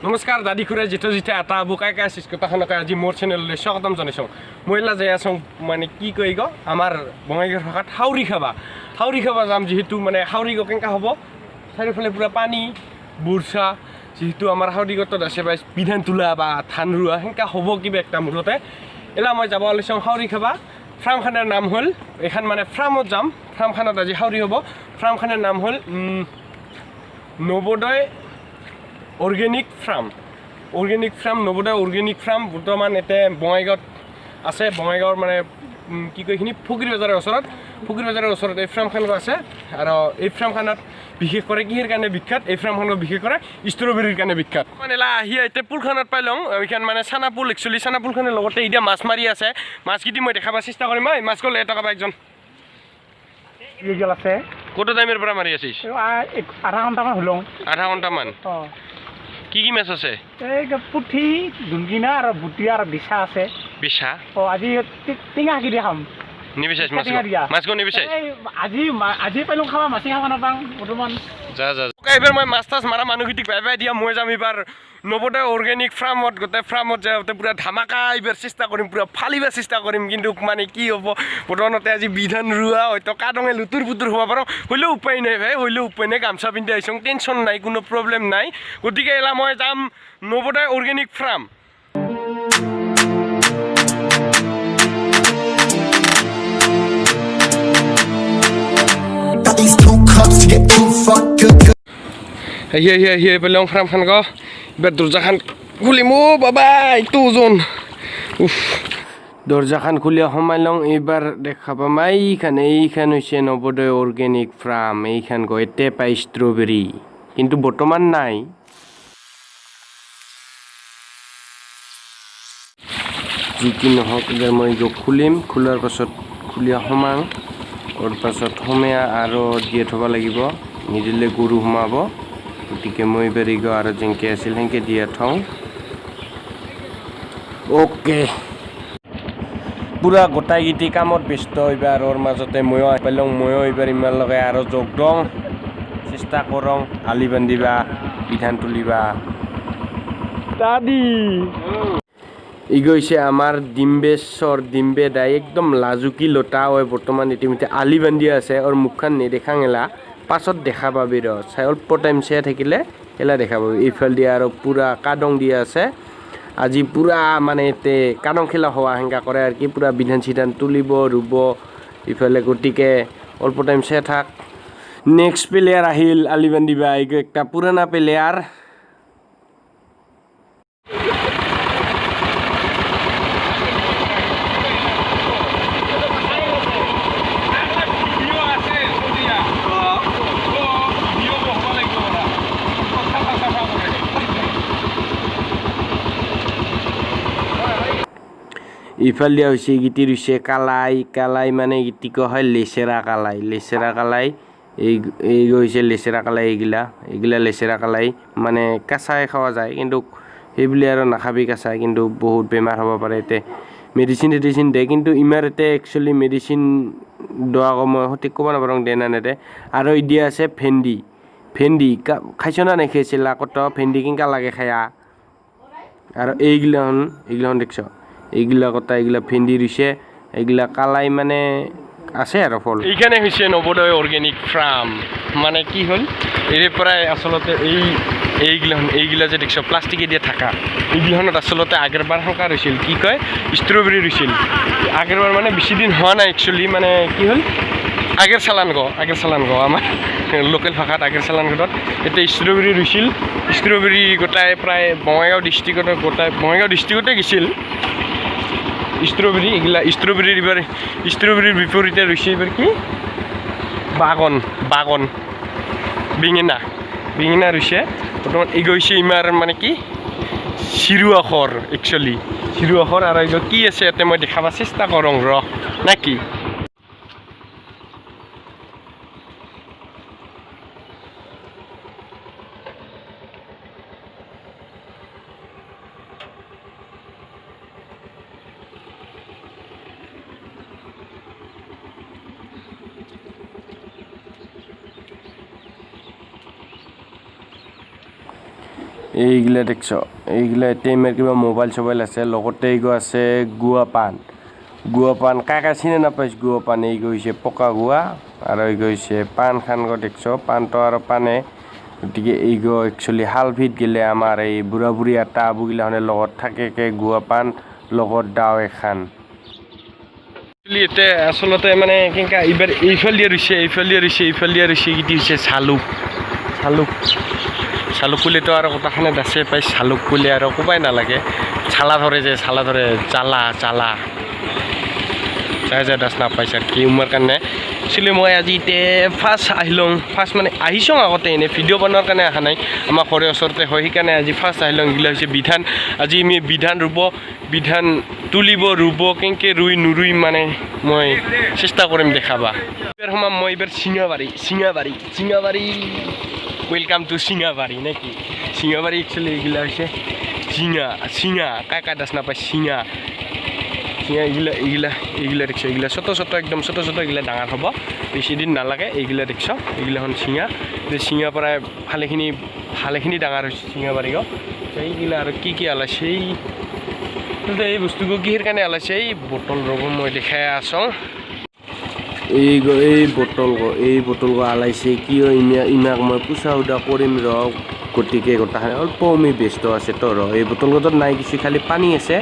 নমস্কাৰ দাদি খুৰা জেঠু জেঠা আটা আবু কাইকা চিস্কতাখনকে আজি মোৰ চেনেললৈ স্বাগতম জনাইছোঁ। মই এলা যাই আছোঁ মানে কি কয় গ আমাৰ বঙাইগাঁৱৰ ভাষাত হাউৰি খাবা, হাউৰি খাবা যাম। যিহেতু মানে হাউৰি গ কেনেকুৱা হ'ব, চাৰিওফালে পূৰা পানী বুৰচা, যিহেতু আমাৰ হাউৰিগতত আছে বা বিধান তোলা বা ধান ৰোৱা সেনেকুৱা হ'ব কিবা একটা। মুঠতে এলা মই যাব ওলাইছোঁ হাউৰি খাবা। ফাৰ্মখনৰ নাম হ'ল, এইখন মানে ফাৰ্মত যাম, ফাৰ্মখনত আজি হাউৰি হ'ব। ফাৰ্মখনৰ নাম হ'ল Navodaya organic farm, organic farm, Navodaya organic farm বৰ্তমান এতিয়া বঙাইগাঁৱত আছে। বঙাইগাঁৱৰ মানে কি কয় এইখিনি ফকীৰ বজাৰৰ ওচৰত, ফকীৰ বজাৰৰ ওচৰত এই ফাৰ্মখন আছে। আৰু এই ফাৰ্মখনত বিশেষ কৰে কিহৰ কাৰণে বিখ্যাত, এই ফাৰ্মখনত বিশেষ কৰে ষ্ট্ৰবেৰীৰ কাৰণে বিখ্যাত। মানে আহি এতিয়া পুলখনত পাই লওঁ, এইখন মানে চানাপুল, একচুৱেলি চানাপুলখনৰ লগতে এতিয়া মাছ মাৰি আছে। মাছকেইটি মই দেখাব চেষ্টা কৰিম। ঐ মাছ গ'লে এটকা বা একজন আছে। কত টাইমৰ পৰা মাৰি আছিস? আধা ঘণ্টামান হ'লো। আধা ঘণ্টামান। কি কি মাছ আছে? এই পুঠি, ধুনকিনা আৰু বুটি আৰু বিছা আছে। বিছা? অ, আজি টেঙা শাকি দি খাম। নিবিচাইছ মাছ? মাছ গো নিবিচাইছ? আজি আজি পাইলো খাবা, মাছে খাব নাপাওঁ বৰ্তমান। যা যা। এইবাৰ মই মাছ তাছ মাৰা মানুহকেইটিক বাই বাই দিয়া। মই যাম এইবাৰ নৱোদয় অৰ্গেনিক ফাৰ্মত, গোটেই ফাৰ্মত যাওঁতে পূৰা ধামাকা এইবাৰ চেষ্টা কৰিম, পূৰা ফালিব চেষ্টা কৰিম। কিন্তু মানে কি হ'ব, বৰ্তমানতে আজি বিধান ৰোৱা হয়তো কাদঙে লুতুৰ পুতুৰ হ'ব পাৰোঁ, হ'লেও উপায় নাই ভাই, হ'লেও উপায় নাই। গামোচা পিন্ধি আহিছোঁ, টেনশ্যন নাই, কোনো প্ৰব্লেম নাই। গতিকে এলা মই যাম নৱোদয় অৰ্গেনিক ফাৰ্ম। আহি আহি আহি পেলাই ফাৰ্মখন গ এইবাৰ দৰ্জাখন খুলিম। অ' বাবা এইটো ওজন, উফ। দৰ্জাখন খুলি সোমাই লওঁ। এইবাৰ দেখা পাম এইখন, এইখন হৈছে নৱোদয় অৰ্গেনিক ফাৰ্ম। এইখন গৈ এতে পাই ষ্ট্ৰবেৰী, কিন্তু বৰ্তমান নাই। যি কি নহওক এইবাৰ মই খুলিম, খোলাৰ পাছত খুলি সোমাম। তাৰ পাছত সোমাই আৰু দিয়ে থ'ব লাগিব, নিদিলে গৰু সোমাব। গতিকে মই এইবাৰ এইগ আৰু যেনেকৈ আছিল সেনেকৈ দিয়ে থওঁ। অ'কে, পূৰা গোটাইকেইটি কামত ব্যস্ত এইবাৰ। ওৰ মাজতে ময়ো আহি পালোঁ, ময়ো এইবাৰ ইমান লগাই আৰু যোগ দিওঁ, চেষ্টা কৰোঁ আলি বান্ধিবা, বিধান তুলিবা। দাদি ই গৈছে আমাৰ ডিম্বেশ্বৰ ডিম্বে দাই, একদম লাজুকী লতা হয়। বৰ্তমান ইতিমধ্যে আলি বান্ধি আছে। আৰু মুখখন নেদেখাং এলা, পাছত দেখা পাবি ৰ, চাই অল্প টাইম চাই থাকিলে এলা দেখা পাবি। এইফাল দিয়া আৰু পূৰা কাদং দিয়া আছে। আজি পূৰা মানে এতে কাদং খেলা হোৱা সেনেকা কৰে আৰু কি, পূৰা বিধান চিধান তুলিব ৰুব ইফালে। গতিকে অল্প টাইম চাই থাক। নেক্সট প্লেয়াৰ আহিল আলি বান্ধিবা, এই একটা পুৰণা প্লেয়াৰ। ইফাল দিয়া হৈছে গীতি ৰুইছে কালাই, কালাই মানে গীতি কোৱা হয় লেচেৰা কালাই, লেচেৰা কালাই। এই এই হৈছে লেচেৰা কালাই, এইগিলা এইগিলা লেচেৰা কালাই মানে কেঁচাই খোৱা যায়, কিন্তু সেইবুলি আৰু নাখাবি কেঁচাই, কিন্তু বহুত বেমাৰ হ'ব পাৰে। এতে মেডিচিন চেডিচিন দিয়ে, কিন্তু ইমান এতে একচুৱেলি মেডিচিন দোৱা মই সঠিক ক'ব নাপাৰোঁ দে না নেদে। আৰু এতিয়া আছে ভেন্দি, ভেন্দি খাইছ না নাই খাইছিল কত ভেন্দি কেনেকুৱা লাগে খায়া। আৰু এইগিলাখন এইগিলাখন দেখছ, এইগিলা কথা এইগিলা ভেন্দি ৰুইছে, এইগিলা কালাই মানে আছে আৰু ফল। এইখানে হৈছে নৱোদয় অৰ্গেনিক ফাৰ্ম। মানে কি হ'ল, এৰে পৰাই আচলতে এই এইগিলাখন এইগিলা যে দেখছ প্লাষ্টিকে দিয়ে থাকা, এইগিলাখনত আচলতে আগৰবাৰ শংকা ৰুইছিল, কি কয় ষ্ট্ৰবেৰী ৰুইছিল আগৰবাৰ, মানে বেছি দিন হোৱা নাই একচুৱেলি। মানে কি হ'ল, আগেৰ চালান গ, আগেৰ চালান গ, আমাৰ লোকেল ভাষাত আগেৰ চালান গত এতিয়া ষ্ট্ৰবেৰী ৰুইছিল। ষ্ট্ৰবেৰী গোটাই প্ৰায় বঙাইগাঁও ডিষ্ট্ৰিক্টতে, গোটাই বঙাইগাঁও ডিষ্ট্ৰিক্টতে গৈছিল ষ্ট্ৰবেৰী। এইগিলা ষ্ট্ৰবেৰীৰ এইবাৰ ষ্ট্ৰবেৰীৰ বিপৰীতে ৰুইছে এইবাৰ কি বাগন, বাগন বেঙেনা, বেঙেনা ৰুইছে বৰ্তমান। এই গৈছে ইমাৰ মানে কি চিৰুৱাখৰ, একচুৱেলি চিৰুৱাখৰ। আৰু এইটো কি আছে ইয়াতে মই দেখাব চেষ্টা কৰোঁ ৰ নে কি। এইগিলা দেখছ, এইগিলা এতিয়া ইমাৰ কিবা মোবাইল চবাইল আছে, লগতে এইগো আছে গুৱা পাণ। গুৱা পাণ কাকা চিনি নাপাইছ, গুৱা পাণ এইগো হৈছে পকা গুৱা আৰু এইগো হৈছে পাণ খান গো দেখছ, পাণটো আৰু পাণে। গতিকে এইগো একচুৱেলি হালভিত গেলে আমাৰ এই বুঢ়া বুঢ়ী আটা আবুগিলাখনে লগত থাকে গুৱা পাণ, লগত দাও এখান। এতিয়া আচলতে মানে কেনেকা এইবাৰ এইফাল দিয়ে ৰুইছে, এইফাল দিয়ে ৰুইছে, এইফাল দিয়ে ৰুইছে, এইটো হৈছে চালুক। চালুক চালুক ক'লেতো আৰু গোটাখনে দাছে পাই, চালুক ক'লে আৰু ক'বাই নালাগে। চালা ধৰে যে, চালা ধৰে, জ্বালা জ্বালা যাই যাই দাস নাপাইছে আৰু কি উমাৰ কাৰণে। একচুৱেলি মই আজি এতিয়া ফাৰ্ষ্ট আহিলোঁ, ফাৰ্ষ্ট মানে আহিছোঁ আগতে, এনেই ভিডিঅ' বনোৱাৰ কাৰণে অহা নাই, আমাৰ ঘৰৰ ওচৰতে হয়, সেইকাৰণে আজি ফাৰ্ষ্ট আহিলোঁ। এইগিলা হৈছে বিধান, আজি আমি বিধান ৰুব, বিধান তুলিব, ৰুব কেনেকৈ ৰুই নুৰুই মানে মই চেষ্টা কৰিম দেখাবা। এইবাৰ সোমাম মই এইবাৰ চিঙাবাৰী, চিঙাবাৰী, চিঙাবাৰী, welcome to Singabari নেকি। চিঙাবাৰী একচুৱেলি এইগিলা হৈছে চিঙা, চিঙা কাকা দাস নাপায়, চিঙা চিঙা এইগিলা, এইগিলা, এইগিলা দেখছ, এইগিলা ছোট ছোট একদম ছোট ছোট, এইগিলা ডাঙৰ হ'ব, বেছি দিন নালাগে। এইগিলা দেখছ, এইগিলাখন চিঙা, চিঙা পৰাই ভালেখিনি ভালেখিনি ডাঙৰ হৈছে চিঙাবাৰীও। এইগিলা আৰু কি কি ওলাইছে, এই এই বস্তুবোৰ কিহৰ কাৰণে ওলাইছে, এই বটল ৰ'ব মই দেখাই আছোঁ। এই এই বটল, এই বটল আলাইছে কিয় ইমাক মই পুচা সুধা কৰিম ৰ। গতিকে গোটাখানে অল্প আমি ব্যস্ত আছে তো ৰ। এই বটলকেইটাত নাই কিছু, খালি পানী আছে,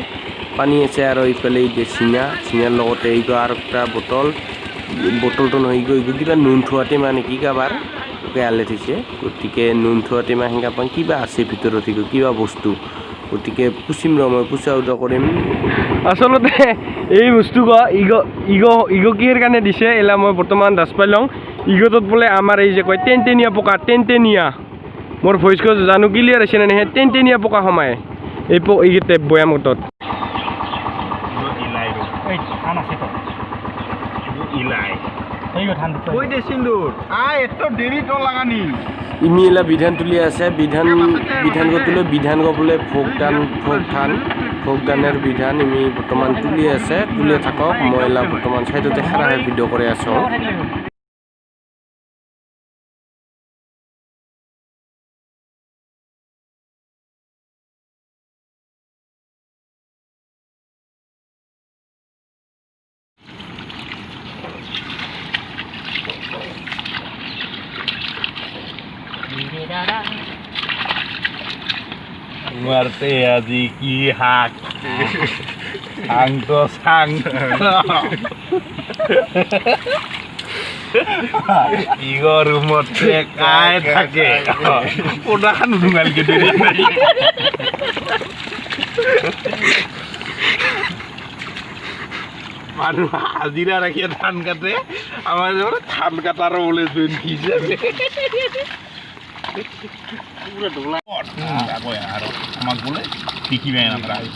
পানী আছে। আৰু এইফালে এই যে চিঙা, চিঙাৰ লগতে এই আৰু এটা বটল, বটলটো নহয় এইগো কিবা নুন থোৱা টেমা নেকি কাৰোবাৰ আলে থৈছে। গতিকে নুন থোৱা টেমা সেনেকা পান কিবা আছে ভিতৰত, সেইগো কিবা বস্তু, গতিকে পুচিম ৰ মই, পুচা সুধা কৰিম। আচলতে এই বস্তু ইগ ইগ ইগ কিহৰ কাৰণে দিছে এলা মই বৰ্তমান দাস পাই লওঁ। ইগটোত বোলে আমাৰ এই যে কয় টেনটেনীয়া পোকা, টেনটেনীয়া, মোৰ ভইচটো জানো ক্লিয়াৰ হৈছে নে নাই, টেনটেনীয়া পোকা সোমায় এই এইকেইটা বৈয়ামটোত। ইমি এলা বিধান তুলি আছে, বিধান বিধান তুলে, বিধান বোলে ভোগদান, ভোগধান, ভোগদানের বিধান ইমি বৰ্তমান তুলি আছে, তুলি থাকক। মই এলা বৰ্তমান চাইডতে খাৰা হৈ ভিডিঅ' কৰি আছোঁ। মাৰতে আজি কি হাক সাং তো সাং, ৰুমতে কাই থাকে পদাখান নুধুঙালকে মানুহ হাজিৰা ৰাখিয়ে ধান কাটে, আমাৰ ধান কাটাৰো বোলে জইন আছে। আমাক বোলে দেখিবাই নাপায়,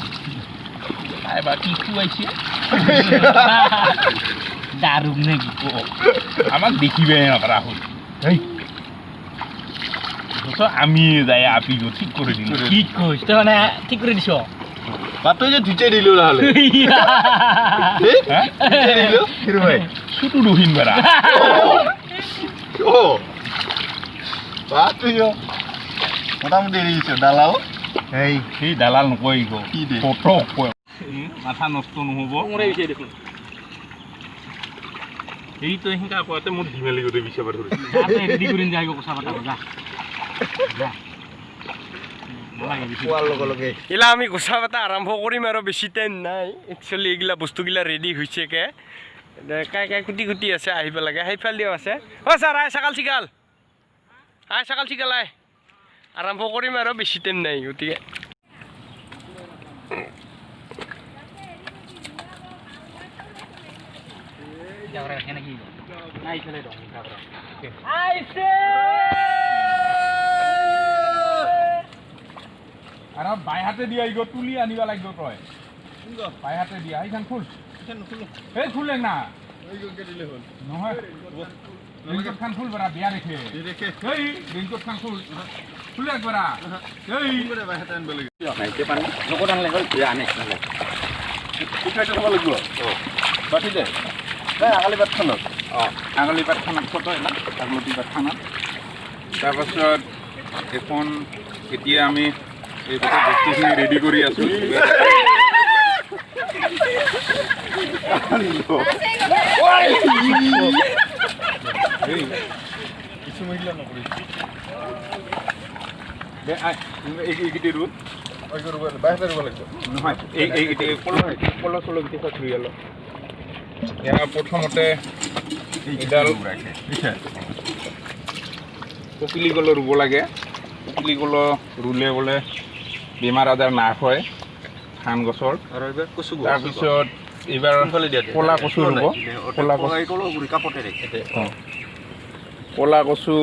কি খুৱাইছে দাৰুণ নাকি, আমাক দেখিবাই নাপায় ৰাহুল। আমি যাই আপি ঠিক করে দিলো, ঠিক কইছ তই মানে ঠিক করে দিছ, বাতই যে ধুইতে দিলো তাহলে দিলো ভাই ছোট দুহিন বেড়া ও বাতইও মোটামুটি এৰি দালাল, এই সেই দালাল নকয় ফটক কয়, মাথা নষ্ট নহ'ব। এই তই সেনেকা কোৱাতে মোৰ ধিমালি গোটেই বিচাৰ ধৰিছে। ৰেডি কৰিম যাই কথা পাতা যা এলা আমি গোচা পাতা আৰম্ভ কৰিম আৰু বেছি টাইম নাই। একচুৱেলি এইগিলা বস্তুগিলা ৰেডি হৈছেকে, কাই কাই কুটি কুটি আছে, আহিব লাগে। সেইফালেও আছে। অ' ছাৰ আই চাকাল চিকাল, আই চাকাল চিকাল আই, আৰম্ভ কৰিম আৰু বেছি টাইম নাই। গতিকে আৰু বাই হাতে দিয়া ইগ তুলি আনিব লাগিব তই, বাই হাতে দিয়া সেইখন খুল, এই খুলে না নহয়, ৰেইনকোটখন খুল বৰা, বিয়া দেখে, এই ৰেইনকোটখন খুল, খুলে একবাৰা, এই আঙালি পাতখনত, অঁ আঙুলি পাতখনত ফটো না, আঙুলি পাতখনত, তাৰপাছত এখন এতিয়া আমি এই গোটেই বস্তুখিনি ৰেডি কৰি আছোঁ। নহয়, ইয়াৰ প্ৰথমতে এডাল কপিলি গলো ৰুব লাগে। কপিলি গলো ৰুলে বোলে বেমাৰ আজাৰ নাশ হয় ধান গছৰ। তাৰপিছত এইবাৰ ক'লা কচু ৰুব। ক'লা কচু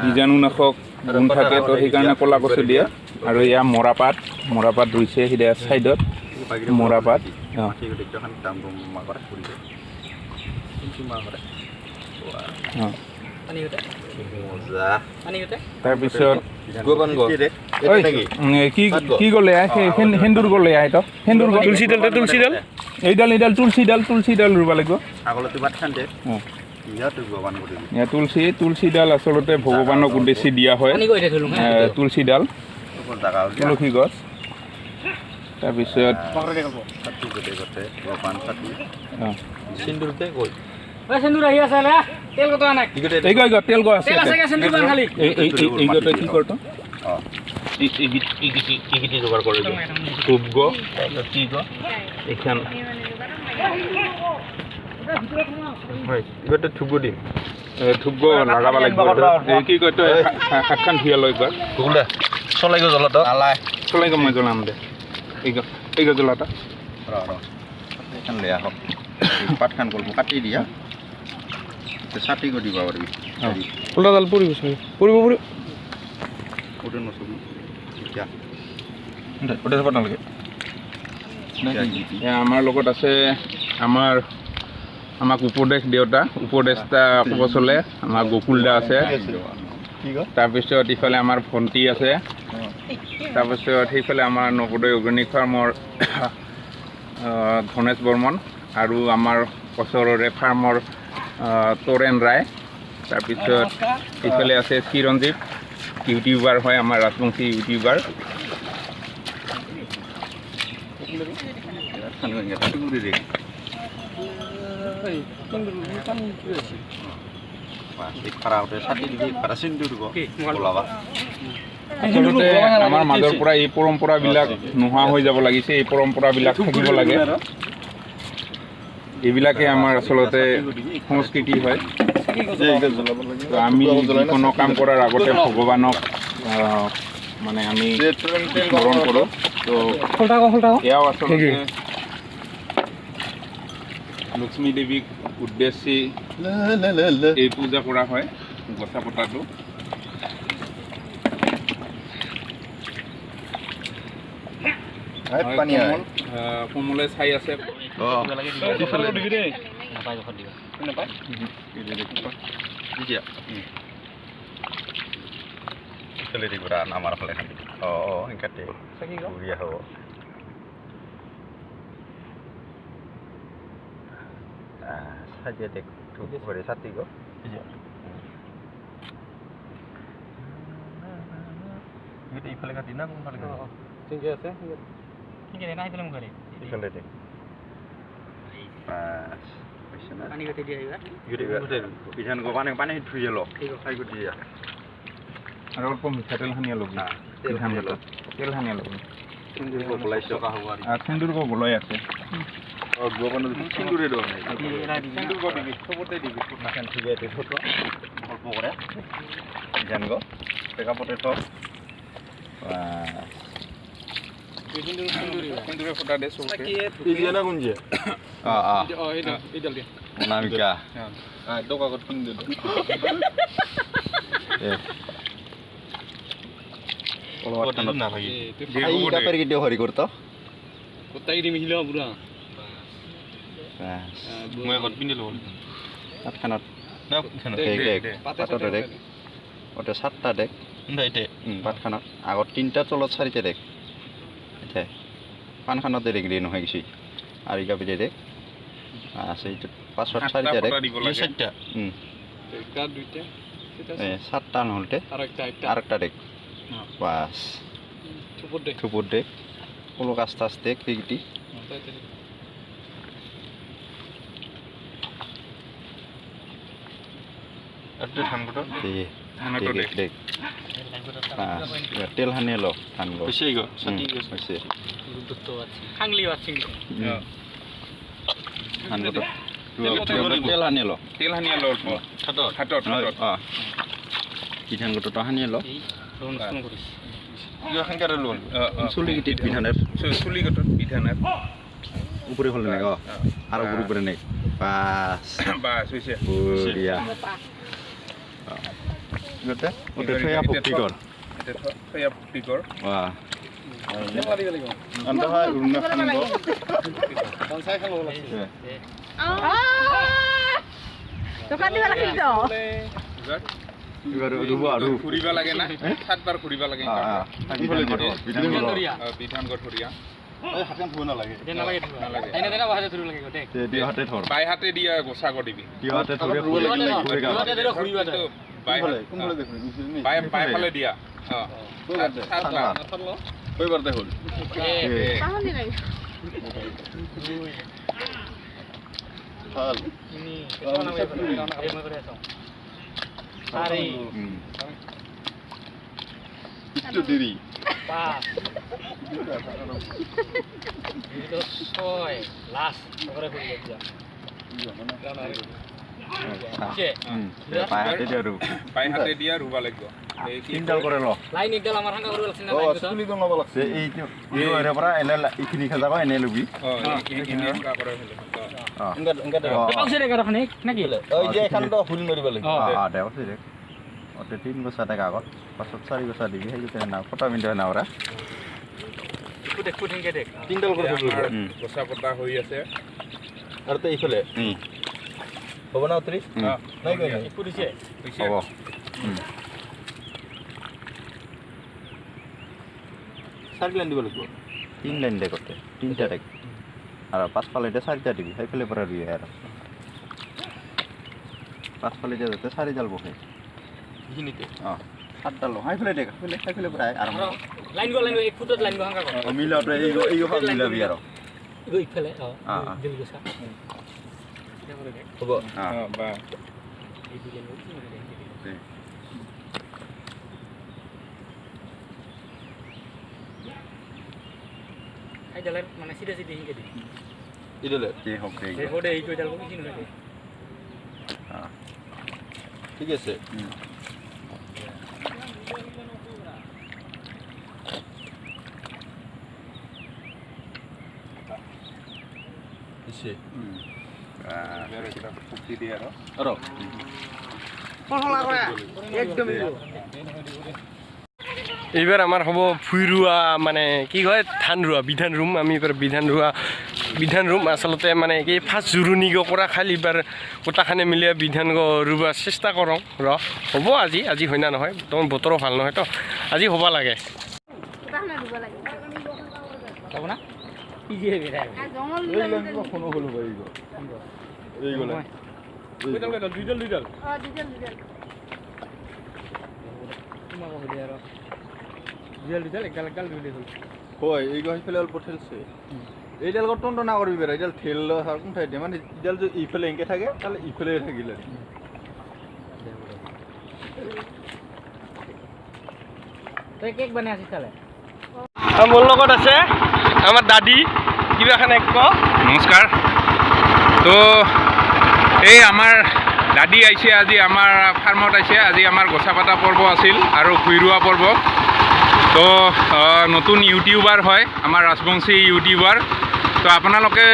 বীজাণুনাশক গুণ থাকে, তো সেইকাৰণে ক'লা কচু দিয়ে। আৰু এয়া মৰাপাত, মৰাপাত ৰুইছে সিদিনা ছাইডত মৰাপাত। তাৰপিছত কি কি গ'লে সেন্দুৰ গ'লে সেইটো সেন্দুৰ তুলসীডাল, তুলসীডাল এইডাল এইডাল তুলসীডাল, তুলসীডাল ৰুব লাগিব। তুলসী, তুলসীডাল আচলতে ভগৱানক উদ্দেশ্যি দিয়া হয় তুলসীডাল, তুলসী গছ। তাৰপিছত কি কৰতো যোগাৰ কৰে ধূপ গ কি গ এইখন হয়। এইবাৰতো ধূপ দিম, ধূপ লগাব লাগিব। কি কয় তই হাতখন ধুই ল একবাৰ। চলাই জ্বলাটো চলাই মই জ্বলাম দে। এই জ্বলাটা পাতখান গল্প কাটি দিয়া চাটি কৰি দিব পাৰিবি। ওলটাডাল পৰিব, পৰিব পৰিব। আমাৰ লগত আছে আমাৰ আমাক উপদেশ দেউতা, উপদেষ্টা ক'ব চলে আমাৰ গকুল দা আছে। তাৰপিছত ইফালে আমাৰ ভণ্টি আছে। তাৰপিছত সেইফালে আমাৰ নৱোদয় অৰ্গেনিক ফাৰ্মৰ ধনেশ বৰ্মন আৰু আমাৰ ওচৰৰে ফাৰ্মৰ তৰেণ ৰায়। তাৰপিছত ইফালে আছে চিৰঞ্জীৱ, ইউটিউবাৰ হয়, আমাৰ ৰাজবংশী ইউটিউবাৰ। আচলতে আমাৰ মাজৰ পৰা এই পৰম্পৰাবিলাক নোহোৱা হৈ যাব লাগিছে। এই পৰম্পৰাবিলাক থাকিব লাগে। এইবিলাকে আমাৰ আচলতে সংস্কৃতি হয়। আমি যিকোনো কাম কৰাৰ আগতে ভগৱানক মানে আমি স্মৰণ কৰোঁ। তো এয়াও আচলতে লক্ষ্মী দেৱীক উদ্দেশ্যি এই পূজা কৰা হয়, গছা পতাটো। কোমলে চাই আছে। ইফালে কাটি না কোনফালে ঠিকে আছে। আৰু অল্প মিঠাতেল সানি ল'বি, তেল সানি ল'বি। সেন্দুৰ গলাই আছে, অল্প কৰে সাতটা দেখ পাতখানত আগত তিনিটা তলত চাৰিটা দেখ এতিয়া পানখানত দেখ দিয়ে নহয় কিছু আৰু ইকাপি দেখ আছে এইটো পাছত চাৰিটা দেখ চাৰিটা। সাতটা নহলতে আর একটা দেখ বাস থুপুর দেখ কোনো গাছ টাছ দেখ সেইটি দেখ তেল হানি ল ধান হৈছে তেল হানি ল তেল হানি ল অল্প হাতত বিধান গোটত হানি ল চুলিগিটিত বিধানের চুলিগটত বিধানের উপরে হল নে আর উপরে উপরে নেই বাস বাস হইছে বঢ়িয়া গোটে ওতে থয়া ভক্তি কর এটা থয়া ভক্তি কর বাহ ঘূৰিব লাগে না সাতবাৰ ঘূৰিব লাগে বিধানগড় ধৰিয়া বাই হাতে দিয়া গোচা দিবি বাইফালে দিয়া হাতে দিয়া ৰুবা লাগিব তিনডাল কৰে ল লাইন একডাল আমাৰ হাঙ্গা কৰিব লাগছে না এই এৰে পৰা এনে এইখিনি খেজা এনে লবি তিন বছৰ টেকা আগত পাছত চাৰি বছৰ দিবি সেই না ফটা মিনিট না ওৰা তিনডাল কৰে গছা পতা হৈ আছে আৰু এইফালে হ'ব না 30 নাই হ'ব চাৰি লাইন দিব লাগিব তিন লাইন দে গোটে তিনটা দেখ আৰু পাছফালে এতিয়া চাৰিটা দিবি সেইফালে পৰা ৰুই আৰু পাছফালে এতিয়া যাতে চাৰিডাল বহে এইখিনিতে অঁ সাতডাল সেইফালে দেখ সেইফালে সেইফালে পৰা আৰম্ভ লাইন গো লাইন এক ফুটত লাইন গো হাঙ্গা কৰ মিলাওঁতে এই এই মিলাবি আৰু ইফালে অঁ দিল গছা হ'ব অঁ বা মানে সিধা সিধি হিংকে দি ইদলে কি হোক এই হোডে এই কইডাল কিছু নহয় ঠিক আছে ইছে আৰু এইবাৰ আমাৰ হ'ব ভুঁই ৰোৱা মানে কি কয় ধান ৰোৱা বিধান ৰুম আমি এইবাৰ বিধান ৰোৱা বিধান ৰুম আচলতে মানে কি ফাৰ্ষ্ট জোৰণি কৰা খালি এইবাৰ গোটাখানে মিলি বিধান ৰুব চেষ্টা কৰোঁ ৰ হ'ব আজি আজি হয় না নহয় বৰ্তমান বতৰো ভাল নহয়তো আজি হ'ব লাগে হয় এই সেইফালে অল্প ঠেলছে এইডাল টনটনা কৰিবি বেৰা এইডাল ঠেল কোন ঠাইতে মানে এইডাল যদি ইফালে এনকে থাকে তাহলে ইফালে থাকিলে তই কেক বনাই আছিস তাহলে মোৰ লগত আছে আমাৰ দাদী কিবা এখন এক ক নমস্কাৰ তো এই আমাৰ দাদী আহিছে আজি আমাৰ ফাৰ্মত আহিছে আজি আমাৰ গছা পাতা পৰ্ব আছিল আৰু ভুঁই ৰোৱা পৰ্ব তো নতুন ইউটিউবাৰ হয় আমাৰ ৰাজবংশী ইউটিউবাৰ তো আপোনালোকে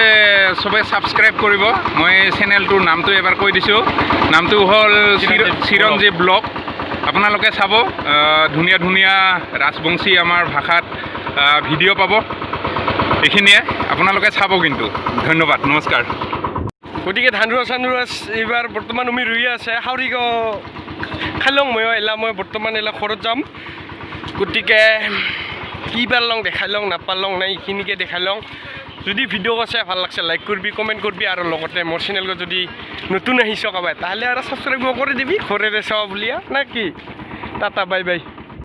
চবে ছাবস্ক্ৰাইব কৰিব মই চেনেলটোৰ নামটো এবাৰ কৈ দিছোঁ নামটো হ'ল চিৰঞ্জীৱ ব্লগ আপোনালোকে চাব ধুনীয়া ধুনীয়া ৰাজবংশী আমাৰ ভাষাত ভিডিঅ' পাব এইখিনিয়ে আপোনালোকে চাব কিন্তু ধন্যবাদ নমস্কাৰ গতিকে ধান ৰোৱা চান ৰোৱা এইবাৰ বৰ্তমান আমি ৰুই আছে হাউৰি খাই লওঁ ময়ো এলা মই বৰ্তমান এলা ঘৰত যাম গতিকে কি পাৰ লওঁ দেখাই লওঁ নাপাৰ লওঁ নাই এইখিনিকে দেখাই লওঁ যদি ভিডিঅ' চাই ভাল লাগছে, লাইক কৰিবি, কমেণ্ট কৰিবি আৰু লগতে মোৰ চেনেলটো যদি নতুন আহিছ কাবাই, তাহলে আৰু ছাবস্ক্ৰাইব কৰি দিবি। ঘৰেৰে চাওঁ বুলিয়া নে কি? Tata, bye bye.